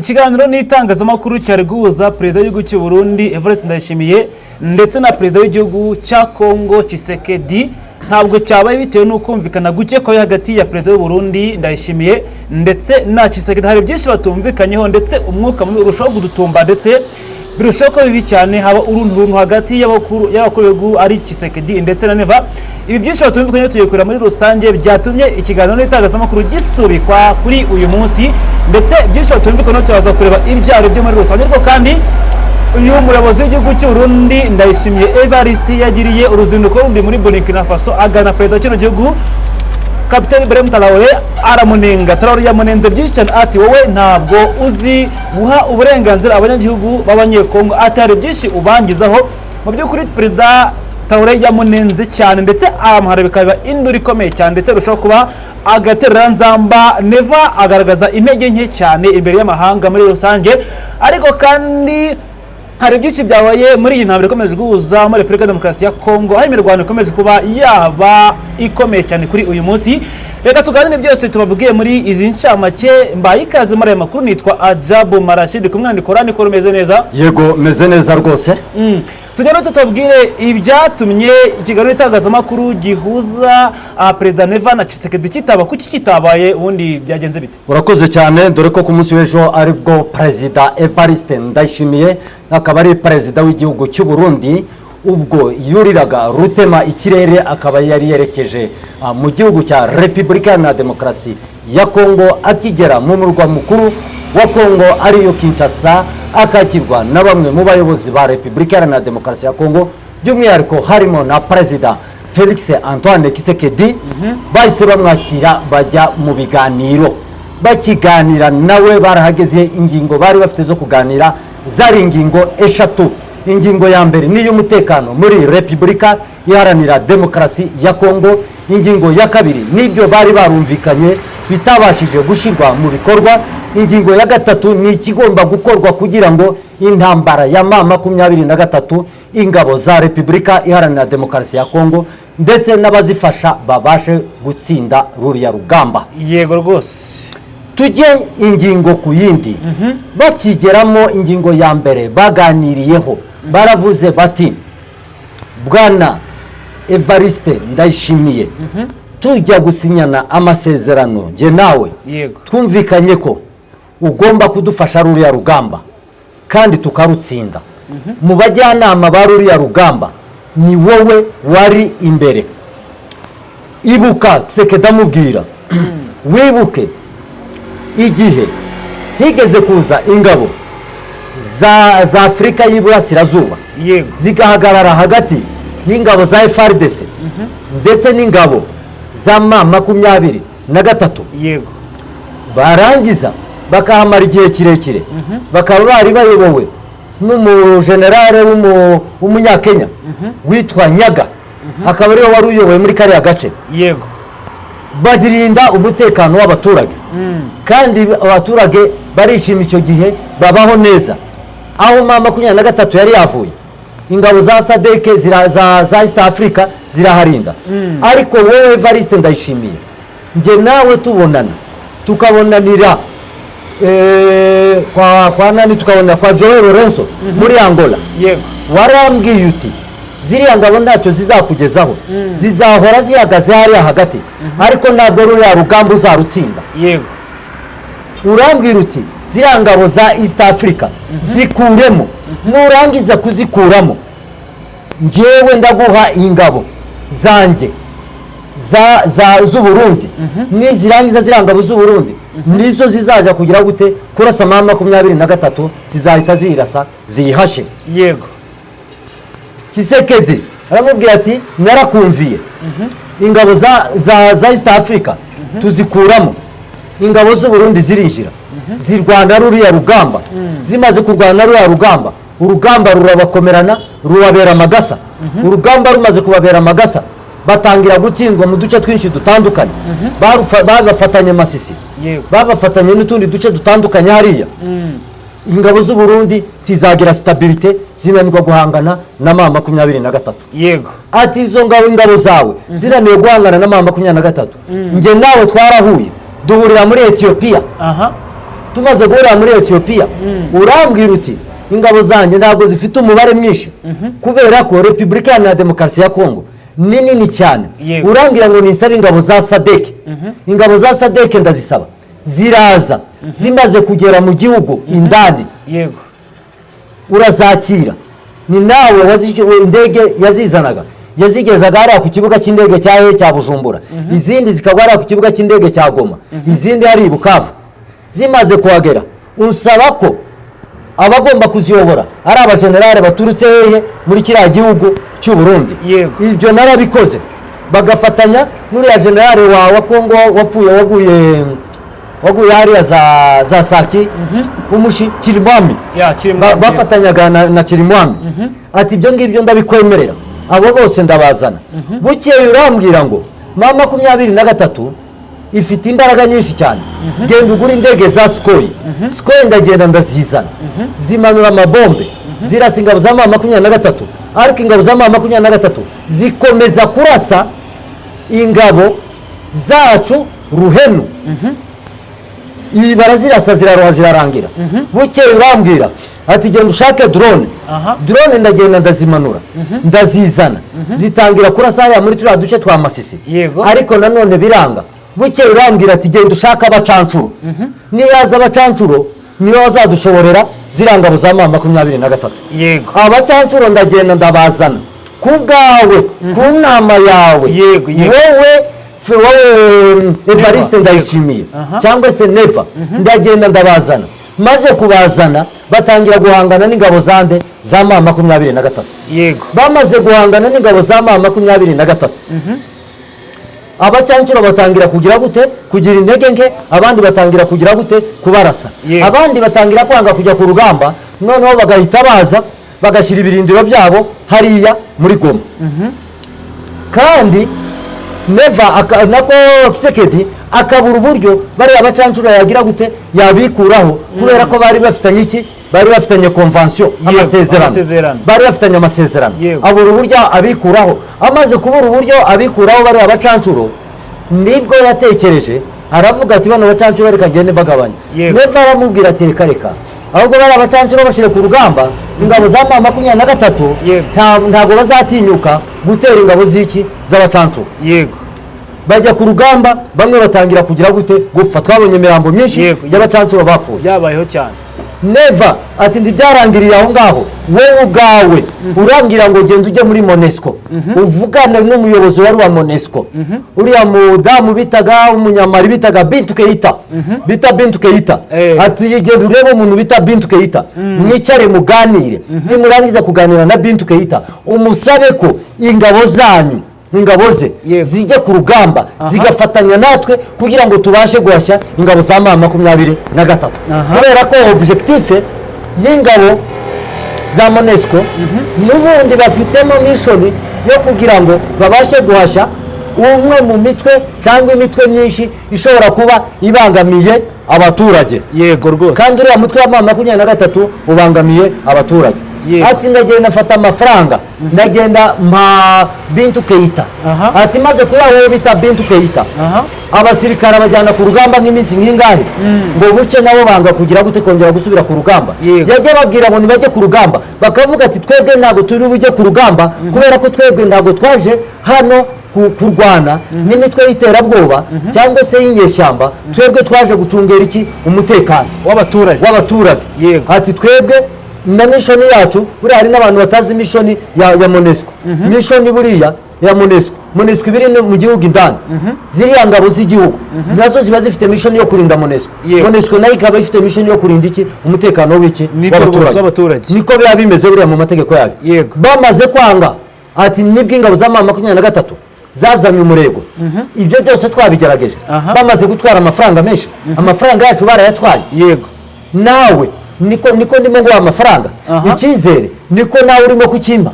Ikiganiro n'itangazamakuru cyari guhuza Perezida w'igihugu cy'u Burundi Evariste Ndayishimiye ndetse na Perezida w'igihugu cya Kongo Tshisekedi ntabwo cyabaye, bitewe n'ukumvikana guke kwabaye hagati ya Perezida w'u Burundi Ndayishimiye ndetse na Tshisekedi. Hari byinshi batumvikanyeho, ndetse umwuka mubi urushaho kudutumba, ndetse birushaho kuba bibi cyane, haba urunturuntu hagati y'abakuru b'ibihugu, ari Tshisekedi ndetse na Neva. Ibi byinshi batumvikanyeho tugiye kureba muri rusange byatumye ikiganiro n'itangazamakuru gisubikwa kuri uyu munsi, ndetse byinshi batumvikanaho turaza kureba ibyo ari byo muri rusange. Ariko kandi uyu muyobozi w'igihugu cy'u Burundi Ndayishimiye Evariste yagiriye uruzinduko rundi muri Burkina Faso, agana perezida wa kino gihugu Kapiteni Ibrahim Traoré, aramunenga. Traoré yamunenze byinshi cyane, ati: "Wowe ntabwo uzi guha uburenganzira abanyagihugu b'Abanyekongo", ati: "Hari byinshi ubangizaho." Mu by'ukuri Perezida Traoré yamunenze cyane, ndetse aramuhara, bikaba induru ikomeye cyane, ndetse arushaho kuba agatereranzamba. Neva agaragaza intege nke cyane imbere y'amahanga muri rusange. Ariko kandi hari byinshi byabaye muri iyi ntambara ikomeje guhuza muri Repubulika ya Demokarasi ya Kongo, aho imirwano ikomeje kuba yaba ikomeye cyane kuri uyu munsi. Reka tuganire byose tubabwiye muri izi ncamake. Mbaye ikaze muri aya makuru, nitwa Ajabu Marashidi, kumwe na Nikora. Nikora, umeze neza? Yego, meze neza rwose. Tugende tubabwire ibyatumye ikiganiro itangazamakuru gihuza Perezida Neva na Tshisekedi kitaba. Kuki kitabaye? Ubundi byagenze bite? Urakoze cyane. Dore ko ku munsi w'ejo aribwo Perezida Evariste Ndayishimiye, akaba ari perezida w'igihugu cy'u Burundi, ubwo yuriraga rutema ikirere, akaba yari yerekeje mu gihugu cya Repubulika Iharanira Demokarasi ya Kongo. Akigera mu murwa mukuru wa Kongo, ariyo Kinshasa, akakirwa na bamwe mu bayobozi ba Repubulika Iharanira Demokarasi ya Kongo, by'umwihariko harimo na Perezida Felix Antoine Tshisekedi. Bahise bamwakira, bajya mu biganiro. Bakiganira nawe barahageze, ingingo bari bafite zo kuganira zari ingingo eshatu. Ingingo ya mbere ni iy'umutekano muri Repubulika Iharanira Demokarasi ya Kongo. Ingingo ya kabiri n'ibyo bari barumvikanye bitabashije gushyirwa mu bikorwa. Ingingo ya gatatu ni ikigomba gukorwa kugira ngo intambara ya M23, ingabo za Repubulika Iharanira Demokarasi ya Kongo ndetse n'abazifasha, babashe gutsinda ruriya rugamba. Yego rwose. Tujye ingingo ku yindi. Bakigeramo, ingingo ya mbere baganiriyeho, baravuze bati: "Bwana Evariste Ndayishimiye, tujya gusinyana amasezerano njye nawe, twumvikanye ko ugomba kudufasha ruriya rugamba kandi tukarutsinda. Mu bajyanama ba ruriya rugamba ni wowe wari imbere." Ibuka Sekeda amubwira: "Wibuke igihe higeze kuza ingabo za Afurika y'Iburasirazuba, zigahagarara hagati y'ingabo za FARDC ndetse n'ingabo za M23, barangiza bakahamara igihe kirekire, bakaba bari bayobowe n'umujenerale w'Umunyakenya witwa Nyaga, akaba ariwe wari uyoboye muri kariya gace, barinda umutekano w'abaturage, kandi abaturage barishima icyo gihe, babaho neza." Aho M23 yari yavuye, ingabo za SADC za East Africa ziraharinda. "Ariko wowe Evariste Ndayishimiye, njye nawe tubonana, tukabonanira kwa nani, tukabonana kwa João Lourenço muri Angola, warambwiye uti: 'Ziriya ngabo ntacyo zizakugezaho, zizahora zihagaze hariya hagati, ariko ntabwo ruriya rugamba uzarutsinda.' Urambwira uti: 'Ziriya ngabo za East Africa zikuremo, nurangiza kuzikuramo njyewe ndaguha ingabo zanjye za z'Uburundi. Nizirangiza, ziriya ngabo z'Uburundi nizo zizajya kugira gute? Kurasa M23, zizahita ziyirasa ziyihashe.'" Tshisekedi aramubwira ati: "Narakumviye, ingabo za East Africa tuzikuramo, ingabo z'Uburundi zirinjira, zirwana ruriya rugamba. Zimaze kurwana ruriya rugamba, urugamba rurabakomerana, rubabera amagasa. Urugamba rumaze kubabera amagasa, batangira gutsindwa mu duce twinshi dutandukanye. Babafatanye Masisi, babafatanye n'utundi duce dutandukanye hariya. Ingabo z'Uburundi ntizagira stabilité, zinanirwa guhangana na M23." Ati: "Izo ngabo, ingabo zawe zinaniwe guhangana na M23, njye nawe twarahuye, duhurira muri Etiyopiya." Tumaze guhurira muri Etiyopiya, urambwira uti ingabo zanjye ntabwo zifite umubare mwinshi kubera ko Repubulika Iharanira Demokarasi ya Kongo ni nini cyane. Urambwira ngo nisabe ingabo za SADC. Ingabo za SADC ndazisaba, ziraza. Zimaze kugera mu gihugu indani, urazakira. Ni nawe indege yazizanaga, yazigezaga hariya ku kibuga cy'indege cya he, cya Bujumbura, izindi zikagwa hariya ku kibuga cy'indege cya Goma, izindi hari i Bukavu. Zimaze kuhagera, unsaba ko abagomba kuziyobora ari abajenerali baturutse hehe? Muri kiriya gihugu cy'u Burundi. Ibyo narabikoze, bagafatanya n'uriya generale wa Kongo wapfuye, waguye hariya za Saki, umushi Kirimwami. Ya, kiri Bafatanyaga na Kirimwami. Ati ibyo ngibyo ndabikwemerera, abo bose ndabazana. Bukeye urambwira ngo M23 ifite imbaraga nyinshi cyane, genda ugure indege za Sukhoi. Sukhoi ndagenda ndazizana, zimanura amabombe, zirasa ingabo za M23, ariko ingabo za M23 zikomeza kurasa ingabo zacu ruhenu. Iyi barazirasa, ziraroha, zirarangira. Bukeye urambwira ati genda ushake drone. Drone ndagenda ndazimanura, ndazizana, zitangira kurasa hariya muri turiya duce twa Masisi. Ariko nanone biranga. Bukeye urambwira ati genda ushake abacancuro, nibaza abacancuro nibo bazadushoborera ziriya ngabo za M23. Abacancuro ndagenda ndabazana ku bwawe, ku nama yawe. Yego, yego. Wowe Evariste Ndayishimiye cyangwa se Neva, ndagenda ndabazana. Maze kubazana, batangira guhangana n'ingabo zande? Za M23. Bamaze guhangana n'ingabo za M23, abacancuro batangira kugira gute? Kugira intege nke. Abandi batangira kugira gute? Kubarasa. Abandi batangira kwanga kujya ku rugamba, noneho bagahita baza bagashyira ibirindiro byabo hariya muri Goma. Kandi Neva nako Tshisekedi akabura uburyo bariya bacancuro yagira gute? Yabikuraho, kubera ko bari bafitanye iki? Bari bafitanye convention, amasezerano. Amasezerano. Bari bafitanye amasezerano. Abura uburyo abikuraho. Amaze kubura uburyo abikuraho bariya bacancuro, nibwo yatekereje aravuga ati bano bacancuro reka ngende mbagabanya. Neva aramubwira ati reka reka, ahubwo bariya bacancuro bashyire ku rugamba ingabo za M23, ntabwo bazatinyuka gutera ingabo z'iki? Z'abacancuro. Bajya ku rugamba, bamwe batangira kugira gute? Gupfa. Twabonye imirambo myinshi y'abacancuro bapfuye. Byabayeho cyane. Neva ati ntibyarangiriye aho ngaho, wowe ubwawe urambwira ngo genda ujye muri MONUSCO uvugane n'umuyobozi wari wa MONUSCO, uriya mudamu bitaga umunyamari bitaga Bintu Keita, bita Bintu Keita. Ati genda urebe umuntu bita Bintu Keita, mwicare muganire, nimurangiza kuganira na Bintu Keita umusabe ko ingabo zanyu, ingabo ze zijye ku rugamba, zigafatanya natwe kugira ngo tubashe guhashya ingabo za M23, kubera ko objectif y'ingabo za MONUSCO n'ubundi bafitemo mission yo kugira ngo babashe guhashya umwe mu mitwe cyangwa imitwe myinshi ishobora kuba ibangamiye abaturage. Yego rwose. Kandi uriya mutwe wa M23 ubangamiye abaturage. Ati ndagenda mfata amafaranga, ndagenda mpa Bintu Keita. Ati maze kuba wowe bita Bintu Keita, abasirikare abajyana ku rugamba nk'iminsi nk'ingahe, ngo buke nabo banga kugira gute? Kongera gusubira ku rugamba. Yajya babwira ngo ntibajye ku rugamba, bakavuga ati twebwe ntabwo turi bujye ku rugamba kubera ko twebwe ntabwo twaje hano kurwana n'imitwe y'iterabwoba cyangwa se y'inyeshyamba, twebwe twaje gucungera iki? Umutekano w'abaturage. W'abaturage. Ati twebwe na mission yacu, buriya hari n'abantu batazi mission ya MONUSCO. Mission buriya ya MONUSCO, MONUSCO iba iri mu gihugu indani, ziriya ngabo z'igihugu nazo ziba zifite mission yo kurinda MONUSCO. MONUSCO nayo ikaba ifite mission yo kurinda iki? Umutekano w'iki? Nibyo rwose, w'abaturage. Niko biba bimeze buriya mu mategeko yayo. Bamaze kwanga, ati nibwo ingabo za M23 zazanye umurego. Ibyo byose twabigerageje. Bamaze gutwara amafaranga menshi, amafaranga yacu barayatwaye. Nawe niko ndimo nguha amafaranga, icyizere niko nawe urimo kukimpa.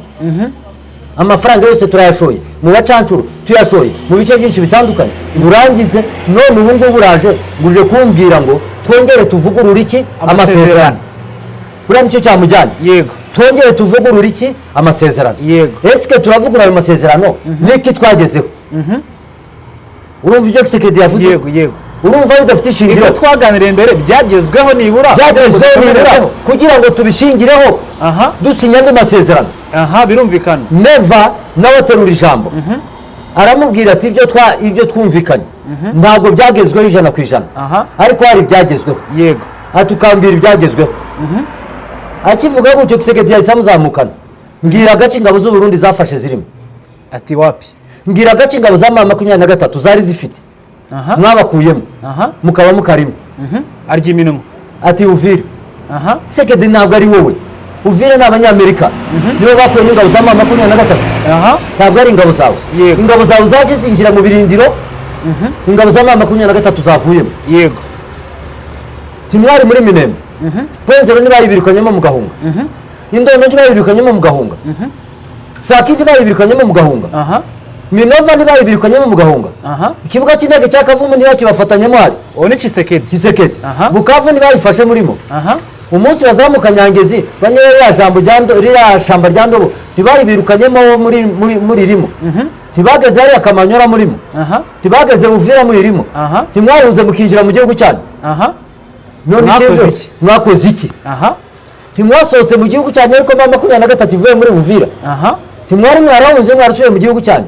Amafaranga yose turayashoye mu bacancuro, tuyashoye mu bice byinshi bitandukanye, urangize none ubu ngubu uraje ngo uje kumbwira ngo twongere tuvugurure iki? Amasezerano. Amasezerano. Buriya nicyo cyamujyanye. Twongere tuvugurure iki? Amasezerano. Esike turavugurura ayo masezerano niki twagezeho? Urumva ibyo Tshisekedi yavuze? Yego yego. Urumva bidafite ishingiro? Ibyo twaganiriye mbere byagezweho nibura? Byagezweho nibura kugira ngo tubishingireho dusinya andi masezerano? Aha, birumvikana. Neva nawe aterura ijambo, aramubwira ati ibyo twumvikanye ntabwo byagezweho 100%, ariko hari ibyagezweho. Ati ukambwira ibyagezweho. Akivuga gutyo, Tshisekedi yahise amuzamukana: mbwira agace ingabo z'u Burundi zafashe zirimo. Ati wapi. Mbwira agace ingabo za M23 zari zifite mwabakuyemo, mukaba mukarimo. Arya iminwa. Ati Uvira. Tshisekedi, ntabwo ari wowe, Uvira ni Abanyamerika, nibo bakuyemo ingabo za M23, ntabwo ari ingabo zawe. Ingabo zawe zaje zinjira mu birindiro ingabo za M23 zavuyemo. Ntimwari muri Minembwe? Point Zéro ntibayibirukanyemo mugahunga? Indondo ntibayibirukanyemo mugahunga? Sake ntibayibirukanyemo mugahunga? Minova ntibayibirukanyemo mugahunga? Ikibuga cy'indege cya Kavumu ntibakibafatanyemo hari? Uwo ni Tshisekedi. Tshisekedi. Bukavu ntibayifashe murimo? Umunsi bazamuka Nyangezi banywe ririya jambo rya ririya shamba rya Ndobo, ntibaribirukanyemo muri rimo? Ntibageze hariya Kamanyora murimo? Ntibageze Buvira muyirimo? Ntimwahuze mukinjira mu gihugu cyanyu? None Mwakoze iki? Mwakoze iki? Ntimwasohotse mu gihugu cyanyu ariko M23 ivuye muri Buvira? Ntimwari mwarahunze, mwarasubiye mu gihugu cyanyu?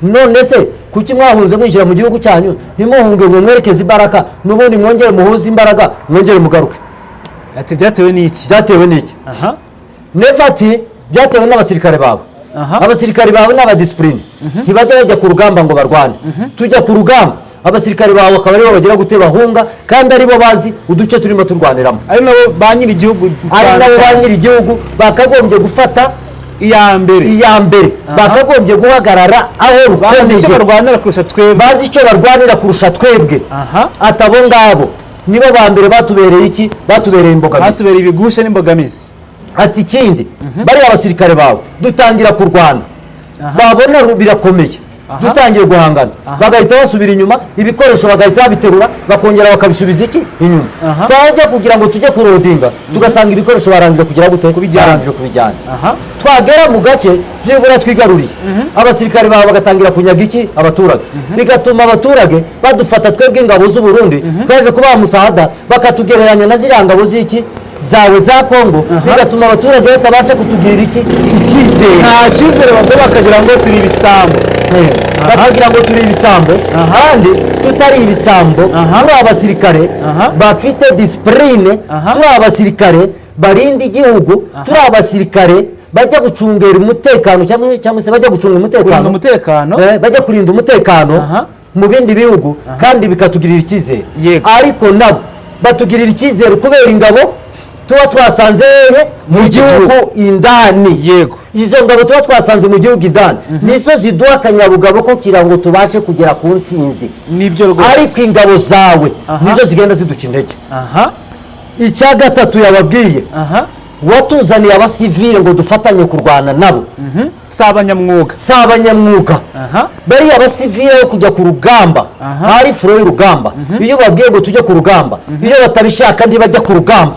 None se kuki mwahunze mwinjira mu gihugu cyanyu, ntimuhunge ngo mwerekeze imbaraga n'ubundi, mwongere muhuze imbaraga, mwongere mugaruke? Ati byatewe n'iki? Byatewe n'iki? Neva ati byatewe n'abasirikare bawe. Abasirikare bawe ni abadisipurine, ntibajya bajya ku rugamba ngo barwane. Tujya ku rugamba, abasirikare bawe akaba aribo bagira gute? Bahunga, kandi aribo bazi uduce turimo turwaniramo, ari nabo ba nyiri igihugu ari cyane nabo ba cyane. nyiri igihugu bakagombye gufata iya mbere, iya mbere, bakagombye guhagarara aho bazi icyo rukomeje, barwanira kurusha twebwe, bazi icyo barwanira kurusha twebwe. Ati abo ngabo nibo ba mbere batubereye iki? Batubereye imbogamizi. Batubereye ibigusha n'imbogamizi. Ati ikindi, bariya basirikare bawe dutangira kurwana, babona birakomeye, dutangiye guhangana, bagahita basubira inyuma, ibikoresho bagahita babiterura, bakongera bakabisubiza iki? Inyuma. Twajya kugira ngo tujye kurodinga, tugasanga ibikoresho barangije kugira gute? Kubijyana. Barangije kubijyana. Twagera mu gace byibura twigaruriye, abasirikare bawe bagatangira kunyaga iki? Abaturage. Bigatuma abaturage badufata twebwe ingabo z'u Burundi twaje kubaha musahada, bakatugereranya na ziriya ngabo z'iki? Zawe za Kongo. Bigatuma abaturage batabasha kutugirira iki? Icyizere. Nta cyizere baduha, bakagira ngo turi ibisambo. Bakagira ngo turi ibisambo kandi tutari ibisambo. Turi abasirikare bafite disipurine, turi abasirikare barinda igihugu, turi abasirikare bajya gucungera umutekano cyangwa se bajya gucunga umutekano, kurinda umutekano. Bajya kurinda umutekano mu bindi bihugu, kandi bikatugirira icyizere. Ariko nabo batugirira icyizere kubera ingabo tuba twasanze hehe? Mu gihugu indani. Izo ngabo tuba twasanze mu gihugu indani nizo ziduha akanyabugabo ko kugira ngo tubashe kugera ku ntsinzi. Nibyo rwose. Ariko ingabo zawe nizo zigenda ziduca intege. Icya gatatu yababwiye: watuzaniye abasivile ngo dufatanye kurwana nabo. Si abanyamwuga. Si abanyamwuga. Bariya abasivile yo kujya ku rugamba, hari front y'urugamba, iyo babwiye ngo tujye ku rugamba, iyo batabishaka ntibajya ku rugamba.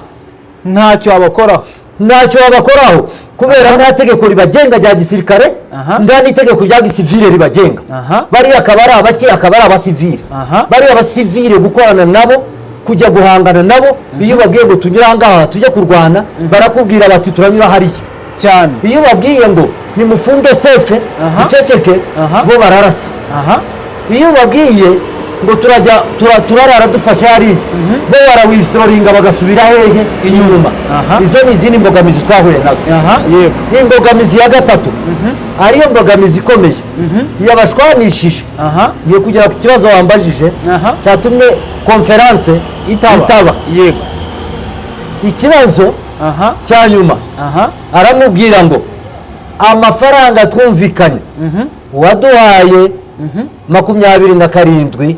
Ntacyo wabakoraho. Ntacyo babakoraho kubera nta tegeko ribagenga rya gisirikare, nta n'itegeko rya gisivile ribagenga. Bariya akaba ari abaki? Akaba ari abasivile. Bariya abasivile gukorana nabo, kujya guhangana nabo, iyo babwiye ngo tunyure aha ngaha tujye kurwana, barakubwira bati turanyura hariya. Iyo babwiye ngo nimufunge safe, duceceke, bo bararasa. Iyo babwiye ngo turajya turarara dufashe hariya, bo barawisidoringa bagasubira hehe? Inyuma. Izo ni izindi mbogamizi twahuye nazo. Imbogamizi ya gatatu, ariyo mbogamizi ikomeye yabashwanishije, ngiye kugera ku kibazo wambajije cyatumye conférence itaba, itaba. Ikibazo cya nyuma, aramubwira ngo amafaranga twumvikanye waduhaye 27%.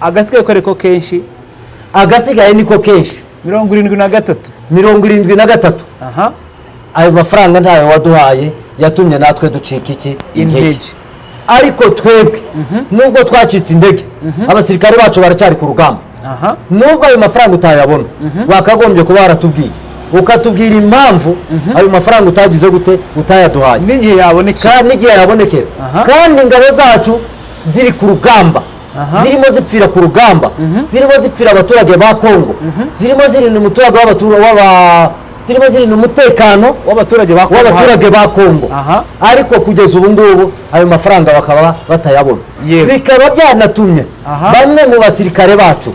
Agasigaye ko ariko kenshi. Agasigaye niko kenshi. 73. 73. Ayo mafaranga ntayo waduhaye, yatumye natwe ducika iki? Intege. Ariko twebwe nubwo twacitse intege, abasirikare bacu baracyari ku rugamba. Nubwo ayo mafaranga utayabona, wakagombye kuba waratubwiye, ukatubwira impamvu ayo mafaranga utagize gute? Utayaduhaye. N'igihe yabonekera. Kandi n'igihe yabonekera. Kandi ingabo zacu ziri ku rugamba. Zirimo zipfira ku rugamba, zirimo zipfira abaturage ba Kongo, zirimo zirinda umuturage zirimo zirinda umutekano w'abaturage ba Kongo. W'abaturage ba Kongo. Ariko kugeza ubu ngubu ayo mafaranga bakaba batayabona. Bikaba byanatumye bamwe mu basirikare bacu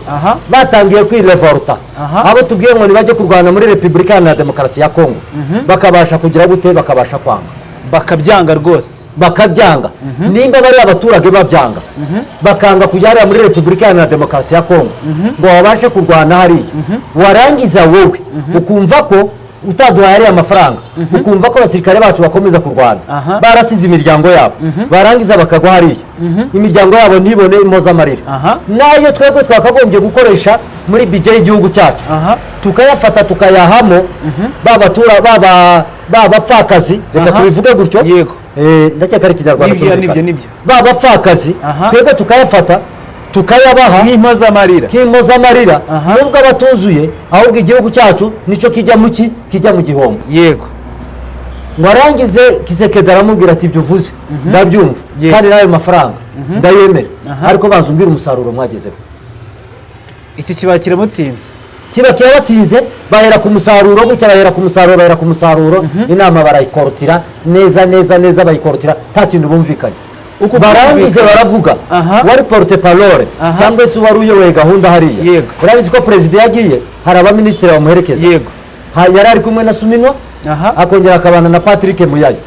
batangiye kwirevolta. Abo tubwiye ngo nibajye kurwana muri Repubulika Iharanira Demokarasi ya Kongo, bakabasha kugira gute? Bakabasha kwanga. Bakabyanga rwose. Bakabyanga. Nimba bari abaturage babyanga, bakanga kujya hariya muri Repubulika Iharanira Demokarasi ya Kongo ngo babashe kurwana hariya, warangiza wowe ukumva ko utaduhaye ariya mafaranga, ukumva ko abasirikare bacu bakomeza kurwana barasize imiryango yabo, barangiza bakagwa hariya, imiryango yabo ntibone impozamarira, n'ayo twebwe twakagombye gukoresha muri budget y'igihugu cyacu, tukayafata tukayahamo ba batura ba bapfakazi, reka tubivuge gutyo. Ndakeka ari Ikinyarwanda Nibyo, cyumvikana. nibyo, nibyo. Ba bapfakazi, twebwe tukayafata tukayabaha nk'impozamarira. Nk'impozamarira, nubwo abatuzuye, ahubwo igihugu cyacu nicyo kijya mu ki? Kijya mu gihombo. Ngo arangize, Tshisekedi aramubwira ati: "Ibyo uvuze ndabyumva, kandi n'ayo mafaranga ndayemera, ariko banza umbwire umusaruro mwagezeho." Iki kiba kiramutsinze. Kiba kirabatsinze. Bahera ku musaruro gutya, bahera ku musaruro, bahera ku musaruro, inama barayikorotira neza neza neza, bayikorotira nta kintu bumvikanye. Uku Barangize kumvikana. baravuga, wari porte-parole cyangwa se wari uyoboye gahunda hariya, urabizi ko perezida yagiye hari abaminisitiri bamuherekeza. Yari ari kumwe na Suminwa, akongera akabana na Patrick Muyaya.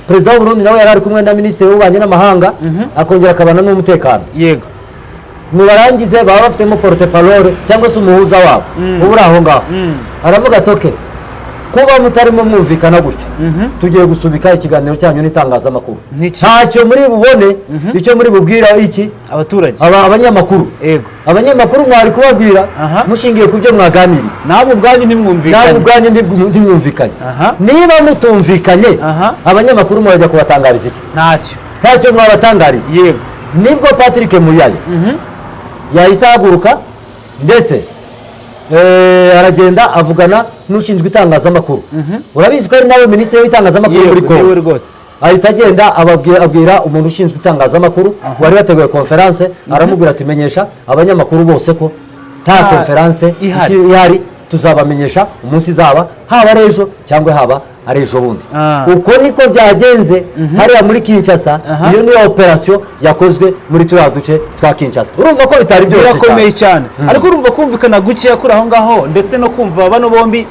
Perezida w'u Burundi nawe yari ari kumwe na minisitiri w'ububanyi n'amahanga, akongera akabana n'umutekano. Mubarangize baba bafitemo porte-parole cyangwa se umuhuza wabo uba uri aho ngaho. Aravuga ati: "Okay, kuba mutarimo mwumvikana gutya, tugiye gusubika ikiganiro cyanyu n'itangazamakuru." Ntacyo muri bubone, icyo muri bubwira iki? Abaturage. Abanyamakuru. Abanyamakuru mwari kubabwira mushingiye ku byo mwaganiriye. Namwe ubwanyu Namwe ntimwumvikanye. Ubwanyu ntimwumvikanye. Niba mutumvikanye, abanyamakuru murajya kubatangariza iki? Ntacyo. Ntacyo mwabatangariza. Nibwo Patrick Muyaya yahise ahaguruka, ndetse aragenda avugana n'ushinzwe itangazamakuru. Urabizi ko ari nawe minisitiri w'itangazamakuru muri Yego, niwe Kongo. rwose. Ahita agenda abwira umuntu ushinzwe itangazamakuru wari wateguye konferanse, aramubwira ati: "Menyesha abanyamakuru bose ko nta konferanse ihari. Ihari, tuzabamenyesha umunsi izaba, haba ari ejo cyangwa haba ari ejo bundi." Uko niko byagenze hariya muri Kinshasa. Iyo niyo operasiyo yakozwe muri turiya duce twa Kinshasa. Urumva ko bitari byoroshye. Birakomeye cyane, ariko urumva kumvikana gukeya kuri aho ngaho, ndetse no kumva bano bombi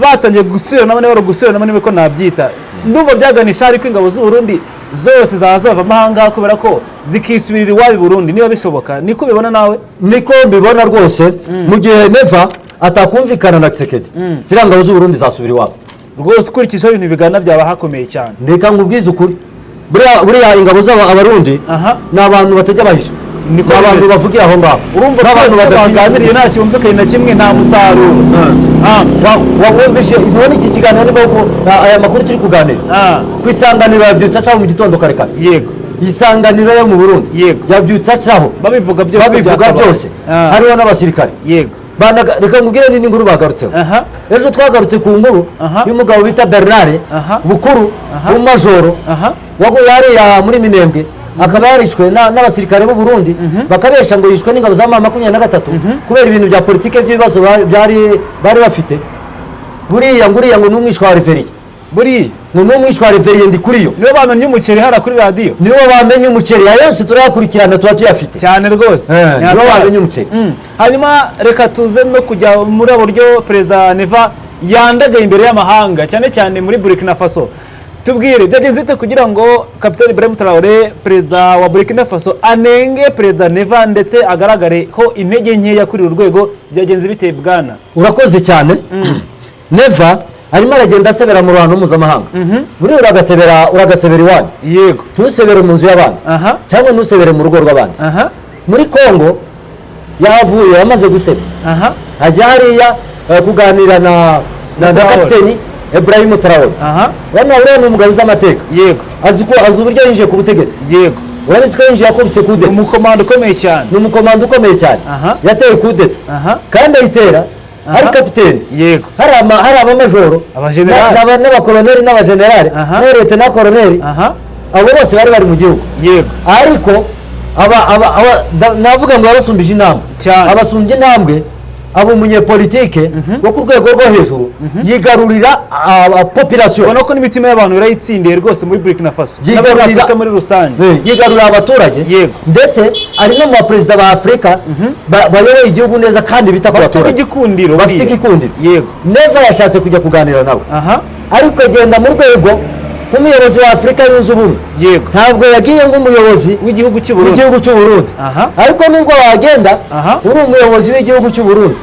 batangiye gusubirana, niba bari gusubirana, niba ko nabyita, ndumva byaganisha ariko ingabo z'u Burundi zose zazavamo aha ngaha, kubera ko zikisubirira iwabo i Burundi niba bishoboka. Niko ubibona nawe? Niko mbibona rwose. Mu gihe Neva atakumvikana na Tshisekedi, ziriya ngabo z'u Burundi zasubira iwabo. Rwose ukurikije aho ibintu bigana, byaba hakomeye cyane. Reka nkubwize ukuri, buriya ingabo z'Abarundi ni abantu batajya bahisha. Niko Ni abantu bimeze. bavugira aho ngaho. Urumva Ni abantu twese ko badatinya baganiriye kuvugisha. nta cyumvikanye na kimwe, nta musaruro. Wumvishe none iki kiganiro niba ko aya makuru turi kuganira ku Isanganiro yabyutse acaho mu gitondo kare kare. Isanganiro yo mu Burundi yabyutse acaho. Babivuga byose ko Babivuga byakabaye. byose. Hariho n'abasirikare. Reka nkubwire n'indi nkuru bagarutseho. Ejo twagarutse ku nkuru y'umugabo bita Bernard Bukuru, w'umumajoro, waguye hariya muri Minembwe, akaba yarishwe n'abasirikare b'u Burundi, bakabesha ngo yishwe n'ingabo za M23 kubera ibintu bya politike by'ibibazo bari bafite. Buriya ngo uriya ngo ni umwishwa wa Révérien. Buriya Ngo ni umwishwa wa Révérien Ndikuriyo. Nibo bamenye umuceri hariya kuri radiyo. Nibo bamenye umuceri. Aya yose turayakurikirana, tuba tuyafite. Cyane rwose. Nibo Hatari. bamenye umuceri. Hanyuma reka tuze no kujya muri ubu buryo Perezida Neva yandagaye imbere y'amahanga, cyane cyane muri Burkina Faso. Tubwire, byagenze bite kugira ngo Kapiteni Ibrahim Traoré, perezida wa Burkina Faso, anenge Perezida Neva ndetse agaragare ko intege nkeya kuri uru rwego? Byagenze bite, bwana? Urakoze cyane. Neva arimo aragenda asebera mu ruhando mpuzamahanga. Buriya uragasebera iwanyu, ntusebere mu nzu y'abandi, cyangwa ntusebere mu rugo rw'abandi. Muri Kongo yahavuye amaze guseba, ajya hariya kuganira na Traoré. Kapiteni Ibrahim Traoré. Uriya ni umugabo uzi amateka. Azi ko azi uburyo yinjiye ku butegetsi. Urabizi ko yinjiye akubise kudeta. Umukomando ukomeye cyane. Ni umukomando ukomeye cyane. Yateye kudeta, kandi ayitera ari kapiteni. Hari abamajoro, Abajenerali. n'abakoloneli n'abajenerali, n'abarete na koroneli. Abo bose bari bari mu gihugu. Ariko Navuga ngo yabasumbije intambwe. Cyane. Abasumbye intambwe, aba umunyepolitike wo ku rwego rwo hejuru, yigarurira population. Ubona ko n'imitima y'abantu yarayitsindiye rwose muri Burkina Faso Yigarurira- n'Abanyafurika muri rusange. Yigarurira abaturage. Ndetse ari no mu baperezida ba Afurika bayoboye igihugu neza kandi bita ku bafite baturage. n'igikundiro Bafite buriya. igikundiro. Neva yashatse kujya kuganira nawe, ariko agenda mu rwego nk'umuyobozi wa Afurika Yunze Ubumwe. Ntabwo yagiye nk'umuyobozi w'igihugu cy'u Burundi. w'igihugu cy'u Burundi. Ariko nubwo wagenda uri umuyobozi w'igihugu cy'u Burundi,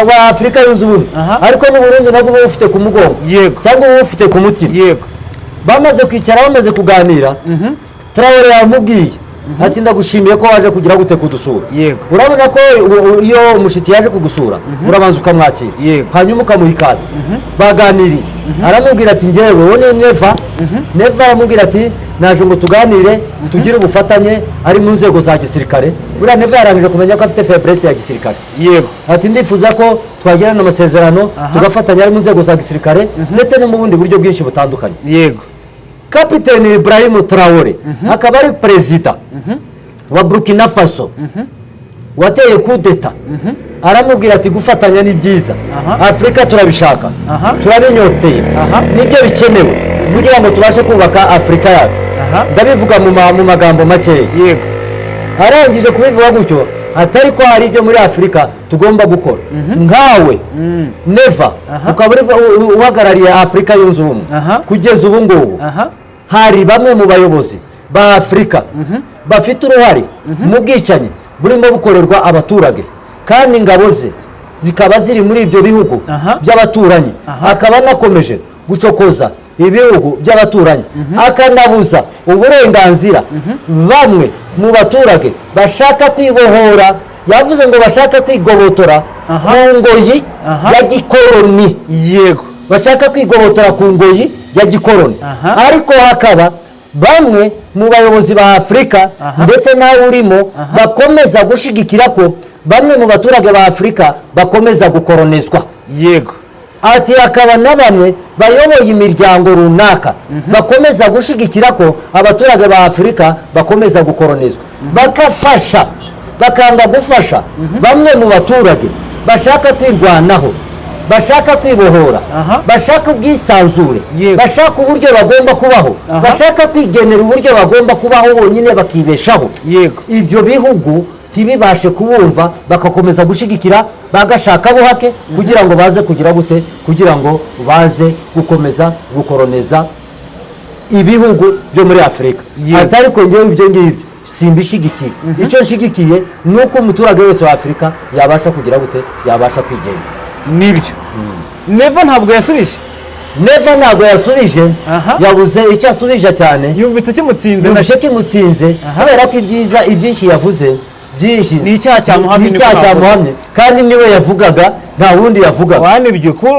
wa Afurika Yunze Ubumwe, ariko n'u Burundi nabwo uba ufite ku mugongo cyangwa uba ufite ku mutima. Bamaze kwicara, bamaze kuganira, Traore yamubwiye ati: "Ndagushimiye ko waje kugira gute kudusura." Urabona ko iyo umushyitsi yaje kugusura, urabanza ukamwakira, hanyuma ukamuha ikaze. Baganiriye, aramubwira ati: "Njyewe wowe ni Neva." Neva aramubwira ati: "Naje ngo tuganire, tugire ubufatanye ari mu nzego za gisirikare." Buriya Neva yarangije kumenya ko afite faiblesse ya gisirikare. Ati: "Ndifuza ko twagirana amasezerano, tugafatanya ari mu nzego za gisirikare ndetse no mu bundi buryo bwinshi butandukanye." Kapiteni Ibrahim Traore akaba ari perezida wa Burkina Faso wateye kudeta, aramubwira ati: "Gufatanya ni byiza, Afurika turabishaka, turabinyoteye, nibyo bikenewe kugira ngo tubashe kubaka Afurika yacu." Ndabivuga mu magambo makeya. Arangije kubivuga gutyo, atari ko hari ibyo muri Afurika tugomba gukora nkawe Neva, ukaba uri uhagarariye Afurika Yunze Ubumwe. Kugeza ubu ngubu hari bamwe mu bayobozi ba Afurika bafite uruhare mu bwicanyi burimo bukorerwa abaturage, kandi ingabo ze zikaba ziri muri ibyo bihugu by'abaturanyi, akaba anakomeje gucokoza ibihugu by'abaturanyi, akanabuza uburenganzira bamwe mu baturage bashaka kwibohora. Yavuze ngo bashaka kwigobotora ku ngoyi ya gikoroni, bashaka kwigobotora ku ngoyi ya gikoroni, ariko hakaba bamwe mu bayobozi ba Afurika, ndetse nawe urimo, bakomeza gushigikira ko bamwe mu baturage ba Afurika bakomeza gukoronizwa. Ati hakaba na bamwe bayoboye imiryango runaka bakomeza gushigikira ko abaturage ba Afurika bakomeza gukoronizwa, bagafasha, bakanga gufasha bamwe mu baturage bashaka kwirwanaho, bashaka kwibohora, bashaka ubwisanzure, bashaka uburyo bagomba kubaho, bashaka kwigenera uburyo bagomba kubaho bonyine bakibeshaho. Ibyo bihugu ntibibashe kubumva, bagakomeza gushyigikira bagashaka buhake kugira ngo baze kugira gute, kugira ngo baze gukomeza gukoroneza ibihugu byo muri Afurika. Ati ariko ngewe ibyo ngibyo simbishyigikiye, icyo nshyigikiye ni uko umuturage wese wa Afurika yabasha kugira gute, yabasha kwigenga. Nibyo, Neva ntabwo yasubije. Neva ntabwo yasubije. Yabuze icyo asubije cyane. Yumvise kimutsinze na Yumvise kimutsinze, kubera ko ibyiza ibyinshi yavuze byinshi Ni icyaha cyamuhamye, ni niko icyaha navuga. cyamuhamye, kandi niwe yavugaga, nta wundi yavugaga. Wanibyo kuba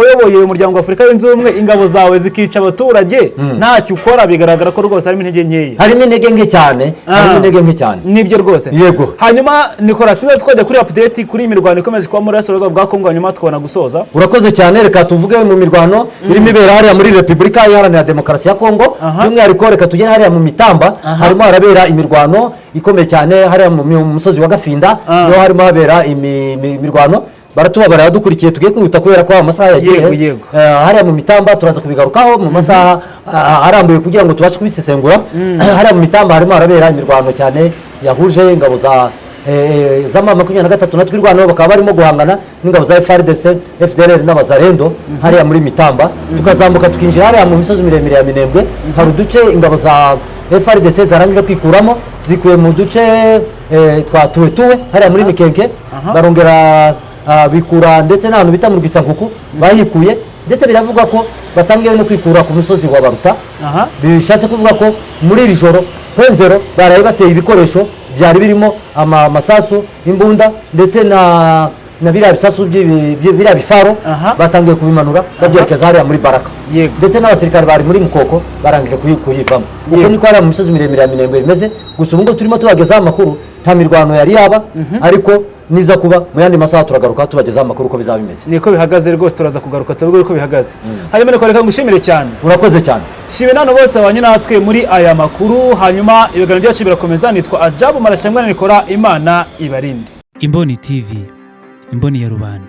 uyoboye umuryango wa Afurika Yunze Ubumwe, ingabo zawe zikica abaturage ntacyo ukora, bigaragara ko rwose harimo intege nkeya. Harimo intege nke cyane, harimo intege nke cyane. Nibyo rwose. Yego. Hanyuma Nicolas, niba twajya kuri update kuri iyi mirwano ikomeje kuba muri Burasirazuba bwa Kongo, hanyuma tukabona gusoza. Urakoze cyane. Reka tuvuge mu mirwano irimo ibera hariya muri Repubulika Iharanira Demokarasi ya Kongo. By'umwihariko reka tugere hariya mu Mitamba, harimo harabera imirwano ikomeye cyane hariya mu musozi wa Gafinda, niho harimo habera imirwano. Baratubabara badukurikiye, tugiye kwihuta kubera ko amasaha yagiye. Yego, yego. Hariya mu Mitamba turaza kubigarukaho mu masaha arambuye kugira ngo tubashe kubisesengura. Hariya mu Mitamba harimo harabera imirwano cyane yahuje ingabo za z'ama 23 na Twirwanaho, bakaba barimo guhangana n'ingabo za FARDC, FDLR n'Abazarendo hariya muri Mitamba. Tukazamuka tukinjira hariya mu misozi miremire ya Minembwe, hari uduce ingabo za FARDC zarangije kwikuramo, zikuye mu duce twa Tuwetuwe hariya muri Mikenke, barongera bikura ndetse n'ahantu bita mu Rwitsankuku bahikuye, ndetse biravugwa ko batangiye no kwikura ku musozi wa Baruta. Bishatse kuvuga ko muri iri joro Pwenzero baraye baseye ibikoresho byari birimo amasasu, imbunda ndetse na biriya bisasu biriya bifaro, batangiye kubimanura babyerekeza hariya muri Baraka, ndetse n'abasirikare bari muri Mukoko barangije kuyivamo. Uko niko hariya mu misozi miremire ya Minembwe bimeze. Gusa ubu ngubu turimo tubagezaho amakuru, nta mirwano yari yaba, ariko Niza kuba mu yandi masaha, turagaruka tubagezaho amakuru uko bizaba bimeze. Niko bihagaze rwose, turaza kugaruka tubabwire uko bihagaze. Hanyuma reka ngushimire cyane. Urakoze cyane. Shimwe nano bose babanye natwe muri aya makuru. Hanyuma ibiganiro byacu birakomeza. Nitwa Ajabu Marashyamwana Nikora. Imana ibarinde. Imboni TV, imboni ya rubanda.